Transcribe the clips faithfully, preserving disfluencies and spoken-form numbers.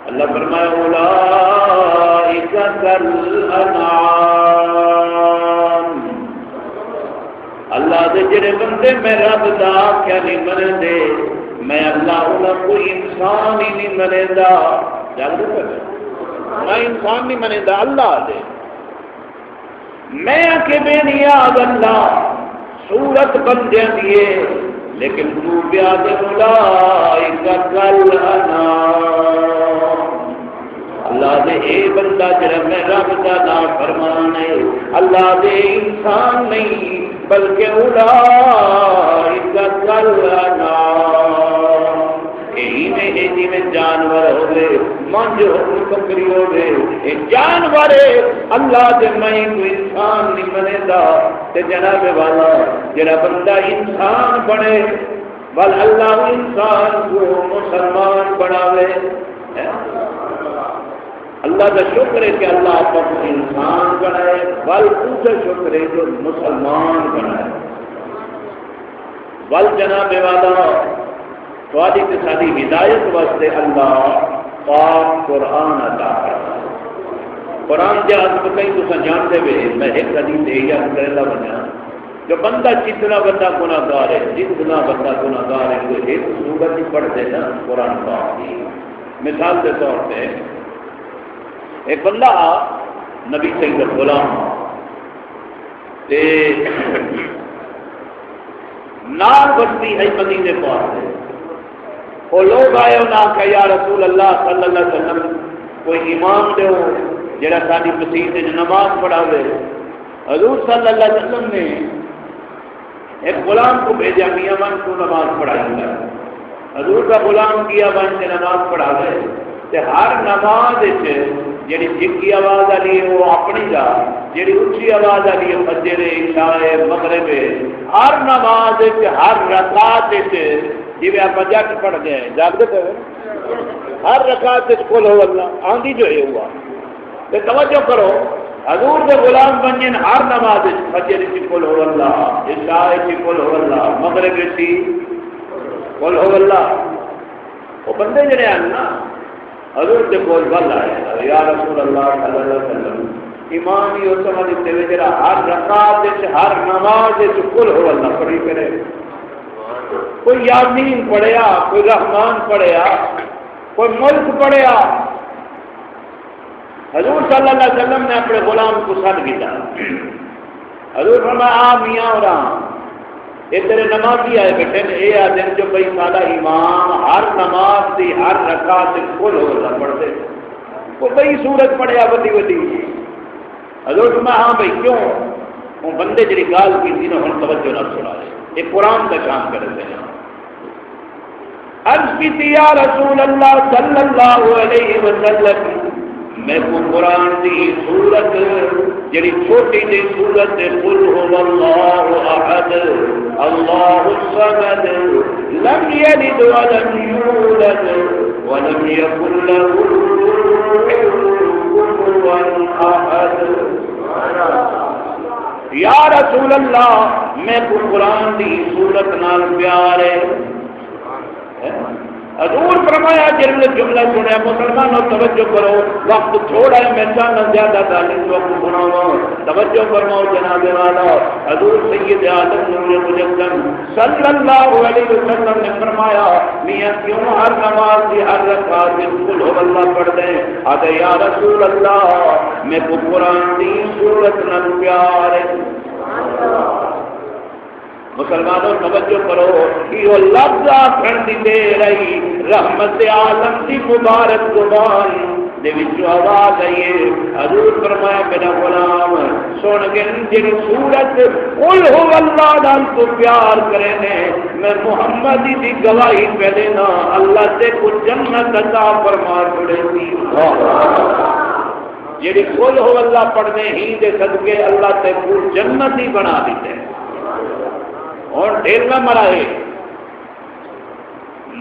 اللہ فرمایا، اولئک کالانعام۔ اللہ دے جڑے بندے میں رب دا آکھیا نہیں منیندے، میں اللہ انہاں کو انسان ہی نہیں منیندا۔ جاگ دے پہ میں انسان نہیں منیندا، اللہ دے۔ میں آکھے بے نیاز اللہ، صورت بندیاں دی ہے، لیکن تو پیا دے اولئک کالانعام۔ اللہ دے اے بندہ جڑا میں رب دا نافرمان ہے، اللہ دے انسان نہیں، بلکہ اولئک کالانعام۔ اے ایویں ہے جیویں جانور ہووے، منجھ ہووے، بکری ہووے، اے جانور ہے، اللہ دے میں کو انسان نہیں منیندا۔ تے جناب والا، جڑا بندہ انسان بنے، ول اللہ انسان کو مسلمان بناوے۔ اللہ دا شکر ہے کہ اللہ آپ کو انسان بنائے، ول اوہدا شکر ہے جو مسلمان بنائے۔ ول جناب والا، تہاݙی تے ساݙی ہدایت واسطے اللہ پاک قرآن عطا فرمایا۔ قرآن دے عزم کہیں تساں جاݨدے وے، میں ہک حدیث اے یاد کریندا ونڄاں جو بندہ جتنا وݙا گناہگار ہے، جتنا وݙا گناہگار ہے، کوئی ہک سورت ہی پڑھ دے نا قرآن پاک دی۔ مثال دے طور تے، ایک بندہ آ، نبی سائیں دا غلام آ، تے نال وستی ہئی مدینے پاک دے۔ او لوگ آئے، انہاں آکھیا، یا رسول اللہ صلی اللہ علیہ وسلم، کوئی امام ݙیو جڑا ساݙی مسیت وچ نماز پڑھاوے۔ حضور صلی اللہ علیہ وسلم نے ہک غلام کوں بھیجا، میاں ونڄ توں نماز پڑھائی کر۔ حضور دا غلام ڳیا ونڄ تے نماز پڑھاوے، تے ہر نماز وچ جیڑھی جھکی آواز آلی ہے او اپݨی ڳا، جیڑھی اچھی آواز آلی ہے فجر ہے، عشاء ہے، مغرب ہے، ہر نماز وچ ہر رکعت وچ، جیویں آپاں جٹ پڑھدے ہیں، جاڳدے پئے ہو؟ ہر رکعت وچ قل ھو اللہ آندی جو ہے ہوا۔ تے توجہ کرو، حضور دے غلام ونڄن ہر نماز وچ، فجر وچ قل ھو اللہ، عشاء وچ قل ھو اللہ، مغرب وچ قل ھو اللہ۔ او بندے جڑے ہن نا، حضور دے کول ول آئے، یا رسول اللہ صلی اللہ علیہ وسلم، ایمان ہی اس وقت تے وے جڑا ہر رکعت وچ، ہر نماز وچ قل ھو اللہ پڑھی کرے۔ کوئی یاسین پڑھیا، کوئی رحمان پڑھیا، کوئی ملک پڑھیا۔ حضور صلی اللہ علیہ وسلم نے اپݨے غلام کوں سݙ گھدا۔ حضور فرمایا، آ میاں ہوراں، اے تیرے نمازی آئے ٻیٹھے نے، اے آہدن جو بھئی ساݙا امام ہر نماز دی ہر رکعت وچ قل ھو اللہ پڑھدے۔ کوئی ٻئی سورت پڑھیا وݙی وݙی۔ حضور فرمایا، ہاں بھئی کیوں؟ او بندے جڑی ڳالھ کیتی نا، ہݨ توجہ نال سݨا لے۔ اے قرآن دا کام کرے پئے۔ عرض کیتی، یا رسول اللہ صلی اللہ علیہ وسلم، میکوں قرآن دی سورت، جڑی چھوٹی جئی سورت ہے، قل ھو اللہ احد، اللہ الصمد، لم یلد ولم یولد، ولم یکن لہ کفوا احد۔ یا رسول اللہ، میکوں قرآن دی سورت نال پیار ہے۔ حضور فرمایا، جڑے جملہ سݨیا، مسلمانوں توجہ کرو، وقت تھوڑا ہے، میں چاہنا زیادہ ڳالھیں تہاکوں سݨاواں۔ توجہ فرماؤ جناب والا، حضور سید عالم نور مجسم صلی اللہ علیہ وسلم نے فرمایا، میاں کیوں ہر نماز دی ہر رکعت وچ قل ھو اللہ پڑھدے؟ آہدے، یا رسول اللہ، میکوں قرآن دی سورت نال پیار ہے۔ مسلمانوں توجہ کرو، ایہو لفظ آکھݨ دی دیر آئی، رحمت عالم دی مبارک زبان دے وچوں آواز آئی ہے۔ حضور فرمایا، میرا غلام، سݨ گھن، جڑی سورت قل ھو اللہ نال توں پیار کریندے، میں محمد دی گواہی پیا ݙینا، اللہ تیکوں جنت عطا فرما چھوڑیسی۔ جیڑھی قل ھو اللہ پڑھدے ہیں دے صدقے اللہ تیکوں جنتی بݨا ݙتے۔ ہݨ ڈھل نہ مرائے۔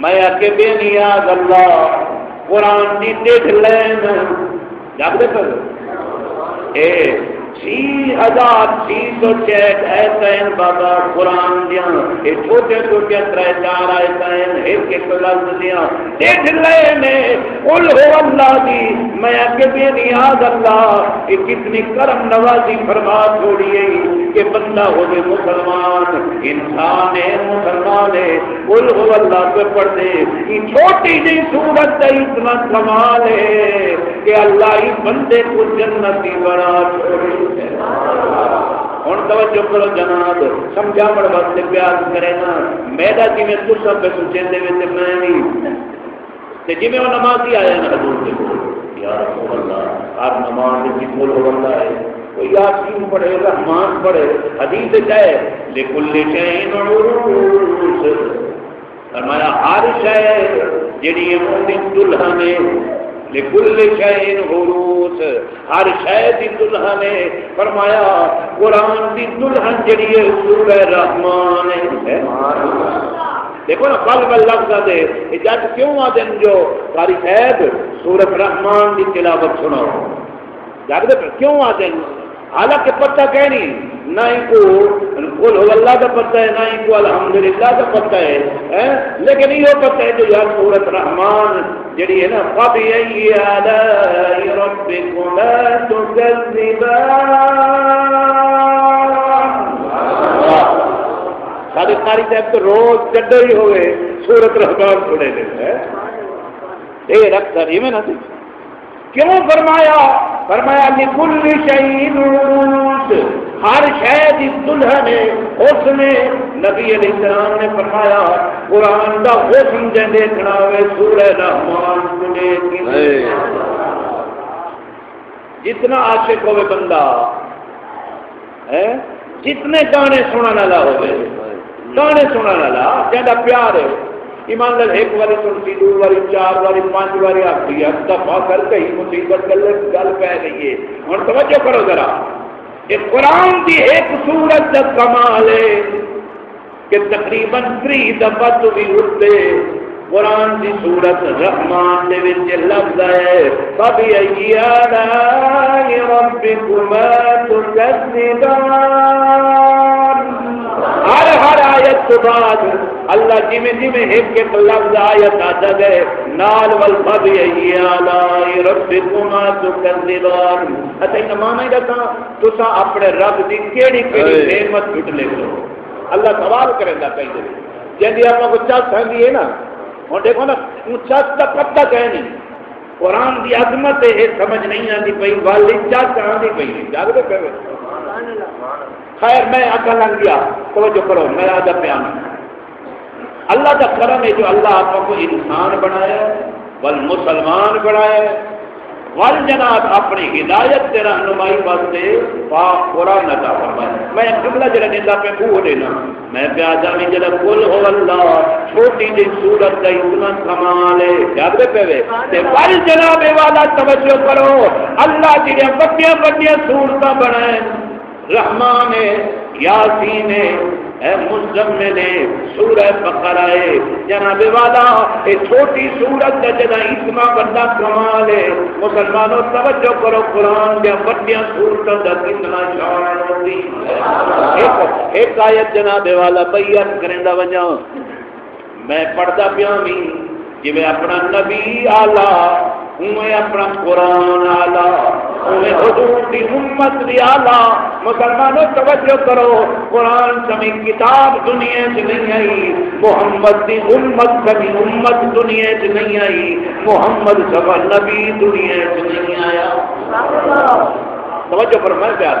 میں آکھے بے نیاز اللہ، قرآن دی ݙیڈھ لین، جاڳدے پئے؟ اے چھی ہزار چھی سو چہٹ آیتیں بابا قرآن دیاں، اے چھوٹیاں چھوٹیاں ترے چار آیتیں، ہک ہک لفظ دیاں ݙیڈھ لین۔ قل هو اللہ دی، میں آکھے بے نیاز اللہ، یہ کتنی کرم نوازی فرما چھوڑی ہے کہ بندہ ہووے مسلمان، انسان ہے، مسلمان ہے، قل هو اللہ پہ پڑھ دے۔ یہ چھوٹی جی سورت دا اتنا کمال ہے کہ اللہ ہی بندے کو جنتی بنا چھوڑے۔ ہن توجہ کرو جناب، سمجھاوݨ واسطے پیار کرے نا، میرا جویں تساں پہ سوچیندے وے تے میں بھی تے جیویں او نمازی آیا نا حضور دے کول، یا رسول اللہ، ہر نماز وچ قل هو اللہ ہے، کوئی یاسین پڑھے، رحمان پڑھے، حدیث وچ ہے، لکل شیء عروس۔ فرمایا ہر شے جڑی ہے اوندی دلہن ہے، لکل شیء عروس، ہر شے دی دلہن ہے۔ فرمایا قرآن دی دلہن جڑی ہے سورہ رحمان ہے۔ دیکھو نا، بل بل لفظاں دے، اے جج کیوں آدن جو قاری صاحب سورت رحمان دی تلاوت سناؤ؟ جج دے کیوں آدن؟ حالانکہ پتہ کہیں نہیں، نہ ہی کو قل هو اللہ دا پتہ ہے، نہ ہی کو الحمدللہ دا پتہ ہے، ہیں؟ لیکن یہ پتہ ہے جو یار سورت رحمان جڑی ہے نا، فبأي آلاء ربكما تكذبان۔ سارے قاری صاحب تو روز جڈو ہی ہوئے سورت رحمان سنے دے ہیں۔ اے رکھ کر ایویں نہ سی۔ کیوں فرمایا؟ فرمایا لکل شیء عروس، ہر شے دی دلہن ہے، حسن ہے۔ نبی علیہ السلام نے فرمایا، قرآن دا حسن جے دیکھنا ہوئے سورہ رحمان کو دیکھ کے۔ جتنا عاشق ہوے بندہ، ہیں، جتنے گانے سنن والا ہوے، گانے سنن والا جیندا پیار ہے، ایمان نال ہک واری سنسی، ݙو واری، چار واری، پنج واری، آخری ہک دفعہ کر کہیں مصیبت گل، گل پے گئی ہے۔ ہن توجہ کرو ذرا، یہ قرآن دی ایک سورت دا کمال ہے۔ کہ تقریباً تریہہ دفعہ توں وی اتے قرآن دی سورت رحمان دے وچ لفظ آئے، فبأي آلاء ربكما تكذبان۔ ہر، ہر آیت تو بعد اللہ جویں جویں ہک ہک لفظ آیت آندا گئے، نال ول فبأي آلاء ربكما تكذبان۔ اچھا، ایندے معنی ݙساں، تساں اپݨے رب دی کیڑھی کیڑھی نعمت جھٹلے کرو؟ اللہ سوال کریندا پئے دے وچ۔ جیندی آپاں کوں چس آندی ہے نا، ہݨ ݙیکھو نا، اوں چس دا پتہ کائے نہیں۔ قرآن دی عظمت ہے، اے سمجھ نہیں آندی پئی، ول چس آندی پئی ہے۔ جاڳدے پئے وے؟ خیر، میں اڳاں لنگھ ڳیا، توجہ کرو، میں آہدا پیاں۔ اللہ دا کرم ہے جو اللہ آپاں کوں انسان بݨایا ہے، ول مسلمان بݨایا ہے، ول جناب اپݨی ہدایت تے رہنمائی واسطے پاک قرآن عطا فرمایا۔ میں ایک جملہ جڑا ݙیندا پیا، اوہ ݙینا۔ میں پیا آہدا وی جڑا قل هو اللہ، چھوٹی جئی سورت دا اتنا کمال ہے، جاڳدے پئے وے؟ تے ول جناب والا توجہ کرو، اللہ جڑیاں وݙیاں وݙیاں سورتاں بݨائن، رحمان ہے، یاسین ہے، اے مزمل ہے، سورہ بقرہ ہے۔ جناب والا، اے چھوٹی سورت دا جڑا اتنا وݙا کمال ہے، مسلمانو توجہ کرو، قرآن دیاں وݙیاں سورتاں دا کتنا شان ہوندی۔ ہک، ہک آیت جناب والا، ٻئی عرض کریندا ونڄاں۔ میں پڑھدا پیاں وی، جیویں اپݨا نبی آلا، اونویں اپݨا قرآن آلا، اونویں حضور دی امت وی آلا۔ مسلمانو توجہ کرو، قرآن سمی کتاب دنیا وچ نہیں آئی، محمد دی امت سمی امت دنیا وچ نہیں آئی، محمد سما نبی دنیا وچ نہیں آیا۔ توجہ فرمائے پیا۔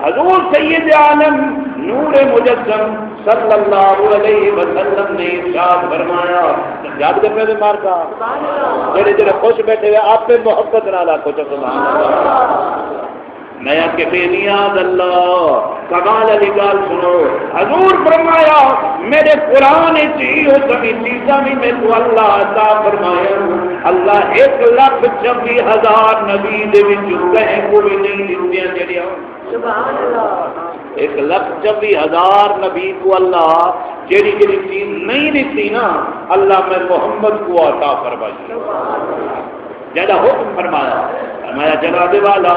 حضور سید عالم نور مجسم صلی اللہ علیہ وسلم نے ارشاد فرمایا، جاڳدے پئے وے مارکا؟ جڑے جڑے خوش بیٹھے ہوئے آپ پہ محبت نال آکھو چا سبحان اللہ۔ میں آکھے بے نیاز اللہ، کمال والی ڳالھ سنو۔ حضور فرمایا، میرے قرآن وچ ایہو سبھی چیزاں بھی میرے کو اللہ عطا فرمایا۔ اللہ ایک لاکھ چوبی ہزار نبی دے وچوں کہیں کو بھی نہیں دتیاں جڑیاں۔ سبحان اللہ۔ ایک لاکھ چوبی ہزار نبی کو اللہ جیڑھی جیڑھی چیز نہیں ݙتی نا، اللہ میں محمد کو عطا فرمائی۔ جیڑھا حکم فرمایا، فرمایا جناب والا،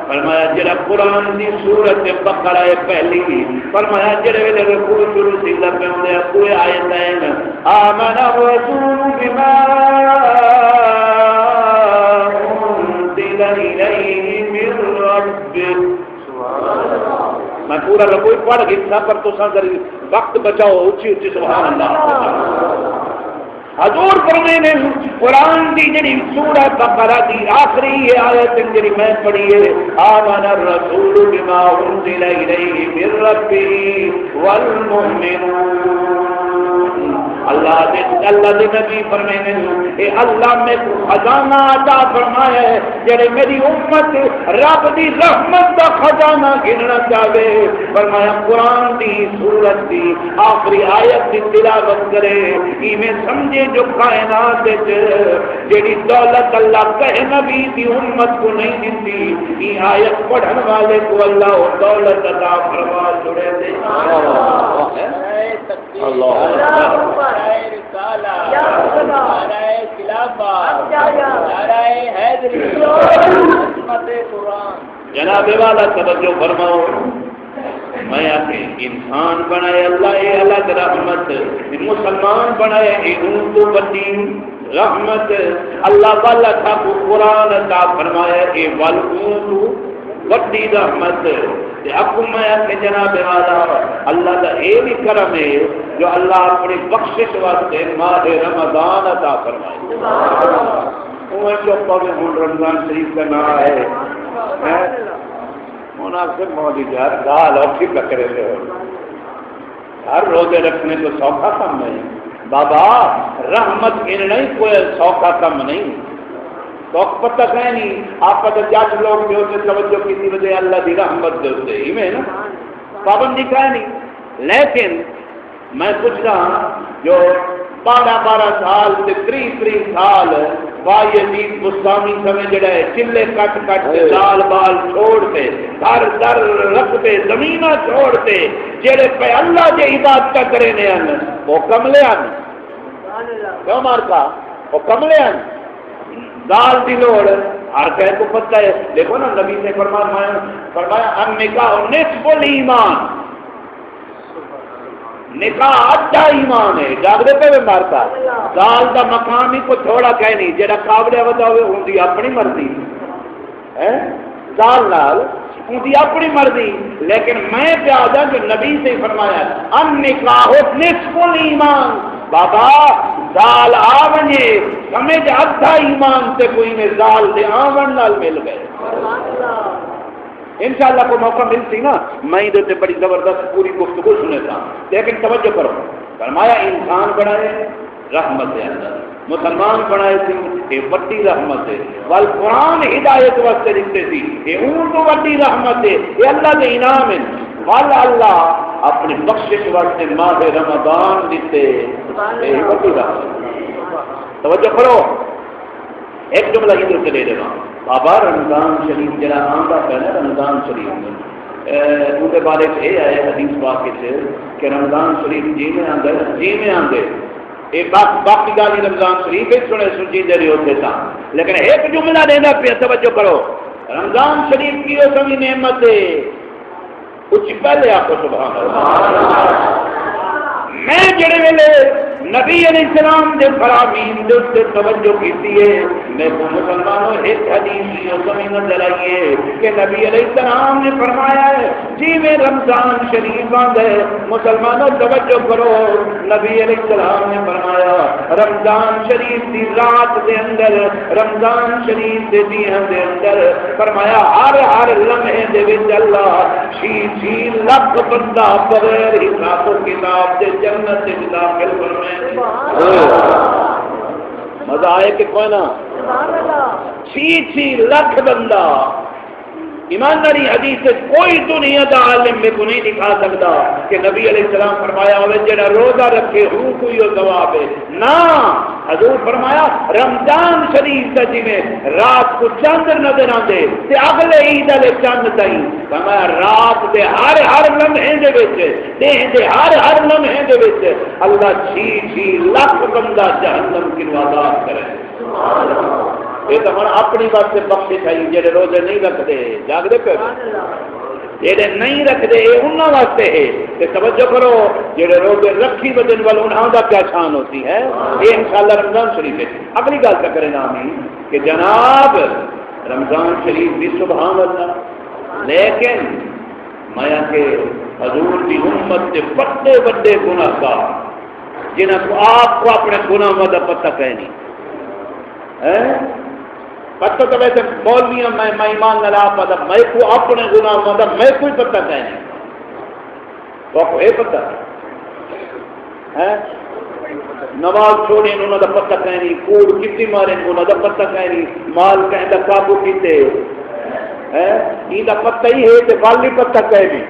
فرمایا جیڑھا قرآن دی سورت بقرہ ہے پہلی، فرمایا جیڑھے ویلے رکوع شروع تھیندا پیا ہوندے، کوئی آیتین، آمن الرسول بما سورہ ربوئی پڑھ گھنساں، پر تساں ذرا وقت بچاؤ، اچھی اچھی سبحان اللہ۔ حضور فرمیندے، قرآن دی جڑی سورہ بقرہ دی آخری یہ آیت جڑی میں پڑھی ہے، آمن الرسول بما انزل الیہ من ربہ والمؤمنون۔ اللہ دے، اللہ دے نبی فرمیندے، اے اللہ میکوں خزانہ عطا فرمایا ہے، جڑے میری امت رب دی رحمت دا خزانہ گھننا چاہے۔ فرمایا، قرآن دی سورت دی آخری آیت دی تلاوت کرے، ایویں سمجھے جو کائنات وچ جڑی دولت اللہ کہیں نبی دی امت کو نہیں دتی، ایں آیت پڑھن والے کو اللہ وہ دولت عطا فرما چھوڑے دے۔ اللہ اکبر۔ نعرہ رسالت، نعرہ خلافت، نعرہ حیدری، عظمت قرآن۔ جناب والا توجہ فرماؤ، میں آکھے انسان بنائے اللہ اے الگ رحمت، مسلمان بنائے اے اوں توں وڈی رحمت۔ اللہ والا ساکوں قرآن عطا فرمایا اے ول اوں توں وڈی رحمت۔ تے اکوں میں آکھے جناب والا، اللہ دا اے وی کرم اے جو اللہ اپنی بخشش واسطے ماہ رمضان عطا فرمائے۔ اوہ چپ پوے، ہن رمضان شریف دا ناں ہے، ہیں؟ ہن آکھے مولوی یار گالھ اوکھی پکڑے دے ہو، ہر روزے رکھنے کوئی سوکھا کم نہیں بابا، رحمت گھننا ہی کوئی سوکھا کم نہیں۔ تہاکوں پتہ کائنی، آپاں تاں جٹ لوگ دے اتے توجہ کیتی ودے اللہ دی رحمت دے اتے، ایویں نا؟ پابندی کائنی۔ لیکن میں پچھدا ہاں جو بارہ بارہ سال تے تریہہ تریہہ سال با یزید بسطامی سمیں جڑا ہے چلے کٹ کٹ تے دال بال چھوڑ تے، در در رقبے زمیناں چھوڑ تے، جڑے پے اللہ دے عبادتاں کریندے ہن، او کملے ہن؟ کیوں مارکا؟ او کملے ہن۔ دال دی لوڑ ہر کہیں کو پتہ ہے۔ دیکھو نا، نبی نے فرمان-، فرمایا، النکاح نصف الایمان، نکاح ادھا ایمان ہے۔ جاگدے پے وے مارکا؟ دال دا مقام ہی کوئی تھوڑا کائنی، جیڑا قابل ودا ہوئے، ان دی اپنی مرضی ہے۔ دال نال ان دی اپنی مرضی، لیکن میں پیا آہداں جو نبی سے فرمایا، النکاح نصف الایمان۔ بابا، زال آ ونجے، سمجھ ادھا ایمان تے کوئی نے زال دے آون نال مل گئے۔ انشاءاللہ کوئی موقع ملسی نا، میں دے تے بڑی زبردست پوری گفتگو سنے ساں، لیکن توجہ کرو، فرمایا انسان بنائے رحمت ہے اللہ، مسلمان بنائے سی، اے وڈی رحمت ہے۔ ول قرآن ہدایت واسطے ݙتے سی، اے اوں توں وڈی رحمت ہے، اے اللہ دے انعام ہیں۔ ول اللہ اپنی بخشش واسطے ماہ رمضان ݙتے، اے وڈی رحمت ہے۔ توجہ کرو، ایک جملہ ادھر سے لے لینا۔ بابا، رمضان شریف جڑا آندا پیا نا، رمضان شریف، اے، اون دے بارے چ اے آئے حدیث پاک وچ کہ رمضان شریف جیویں آندا ہے، جیویں آندے، اے باق-، باقی گالھیں رمضان شریف وچ سنے سن جیندے رہے ہوندے ساں۔ لیکن ایک جملہ ݙیندا پیا، توجہ کرو۔ رمضان شریف کی او سویں نعمت ہے۔ اچھی پہلے آکھو سبحان اللہ۔ میں جڑے ویلے نبی علیہ السلام دے فرامین دے اُتے توجہ کیتی ہے، میں کو مسلمانوں ایک حدیث ہی او سویں نظر آئی ہے کہ نبی علیہ السلام نے فرمایا ہے، جیویں رمضان شریف آندا ہے، مسلمانوں توجہ کرو، نبی علیہ السلام نے فرمایا، رمضان شریف دی رات دے اندر، رمضان شریف دے ݙینہاں دے اندر، فرمایا، ہر، ہر لمحے دے وچ اللہ چھی، چھی لکھ بندہ بغیر حساب و کتاب دے جنت وچ داخل فرمائے۔ مزہ آئے کہ کوئی نہ؟ چھی، چھی لکھ بندہ۔ ایمانداری، حدیث وچ کوئی دنیا دا عالم میکوں نہیں دکھا سکدا کہ نبی علیہ السلام فرمایا ہوئے، جڑا روزہ رکھے، ہوں کوئی او ثواب ہے۔ نہ، حضور فرمایا، رمضان شریف دا جویں رات کو چندر نظر آندے تے اگلے عید والے چند تائیں، فرمایا، رات دے ہر، ہر لمحے دے وچ، ݙینہہ دے ہر، ہر لمحے دے وچ اللہ چھی، چھی لکھ بندہ جہنم کنوں آزاد کرے۔ اے تاں ہݨ اپݨی واسطے بخشش ہئی، جیڑھے روزے نہیں رکھدے، جاڳدے پئے ہو؟ جیڑھے نہیں رکھدے، اے انہاں واسطے ہے۔ تے توجہ کرو، جیڑھے روزے رکھی ودن ول انہاں دا کیا شان ہوسی ہے۔ اے انشاءاللہ رمضان شریف ہے۔ اگلی ڳالھ تاں کرے نام ہی کہ جناب رمضان شریف بھی سبحان اللہ، لیکن میں آکھے حضور دی امت دے وڈے وڈے گناہگار، جنہاں کوں آپ کوں اپنے گناہاں دا پتہ کائنی۔ ہیں؟ پتہ تاں ویسے مولویاں، میں، میں ایمان نال آپ آہدا، میکوں اپنے گناہاں دا میکوں ہی پتہ کائنی۔ تہاکوں اے پتہ ہے؟ ہیں؟ نماز چھوڑی انہاں دا پتہ کائنی، کوڑ کتی مارے انہاں دا پتہ کائنی، مال کہیں دا قابو کیتے، ہیں؟ ایندا پتہ ہی ہے تے ول نہیں پتہ کائنی۔